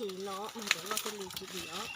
Khi no mas cov loj thiaj li tsis dim os.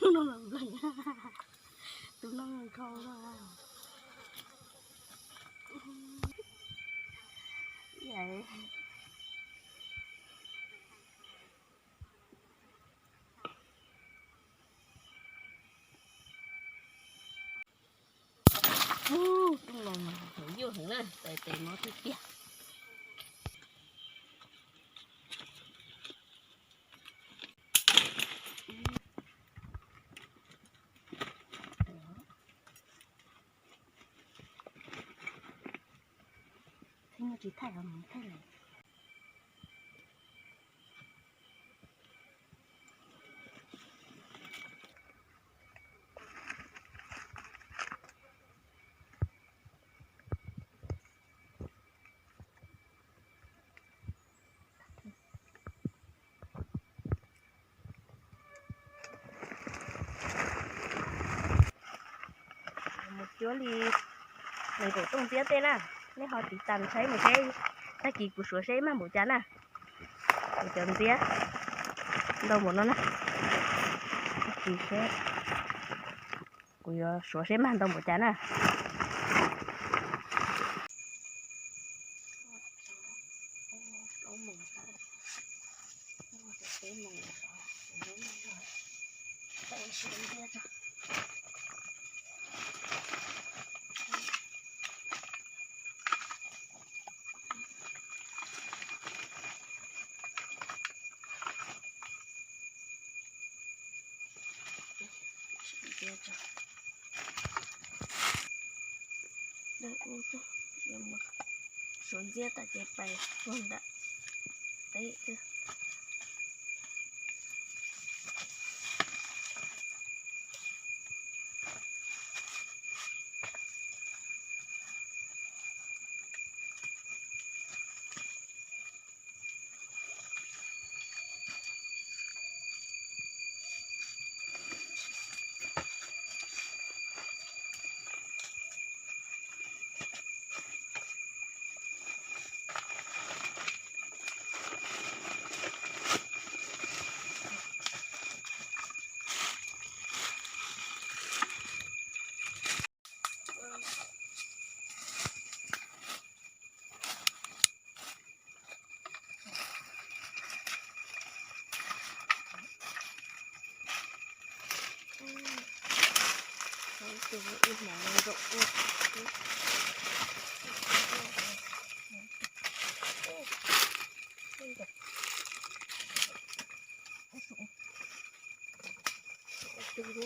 Tus no los nplees, tus no los nkhaus. Ub, tus no mas yuaj heev na, tais tes mob tiag tiag. Tib Tsis thaij, thaij lawm. Mus cuab li nees nkaum rooj ntxiab tej na, nej ho tiv tas saib mus seb tag kis kuv suav seb mag npaum cas na. Kuv cov ntxiab ntau npaum no na, tag kis seb kuv yuav suav seb mag ntau npaum cas na. Suav ntxiab tas ces pais puag nram teb xwb.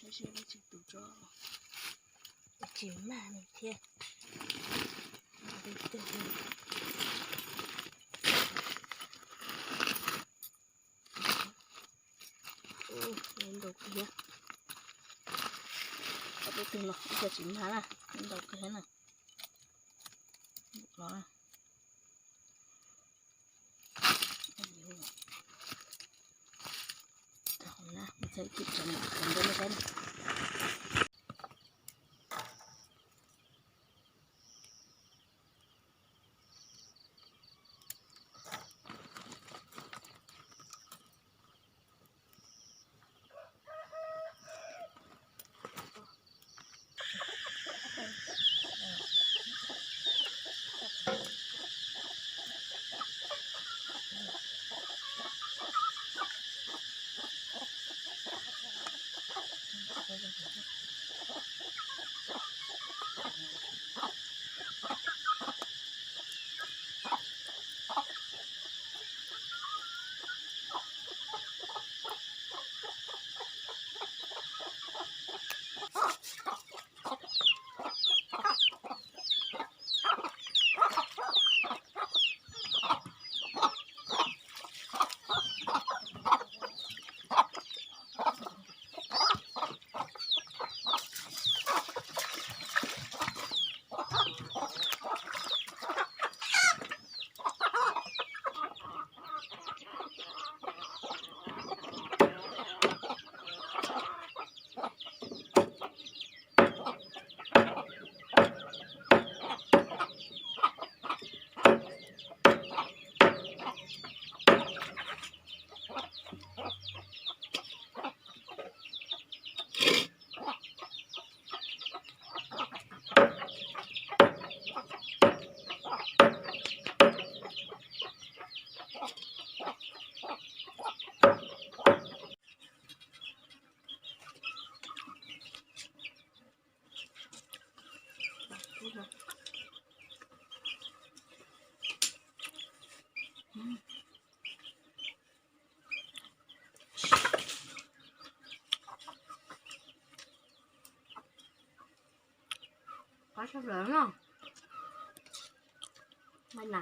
Saib seb tsis tus tso, tsis mag li thiab. Ntau kawg thiab. Ob peb tug no ib co tsis mag na, ntau kawg thiab na. No na. Txhais ib chim tso ntawm ntawm no saib na. Qab tshaj plaws no. Npaj na.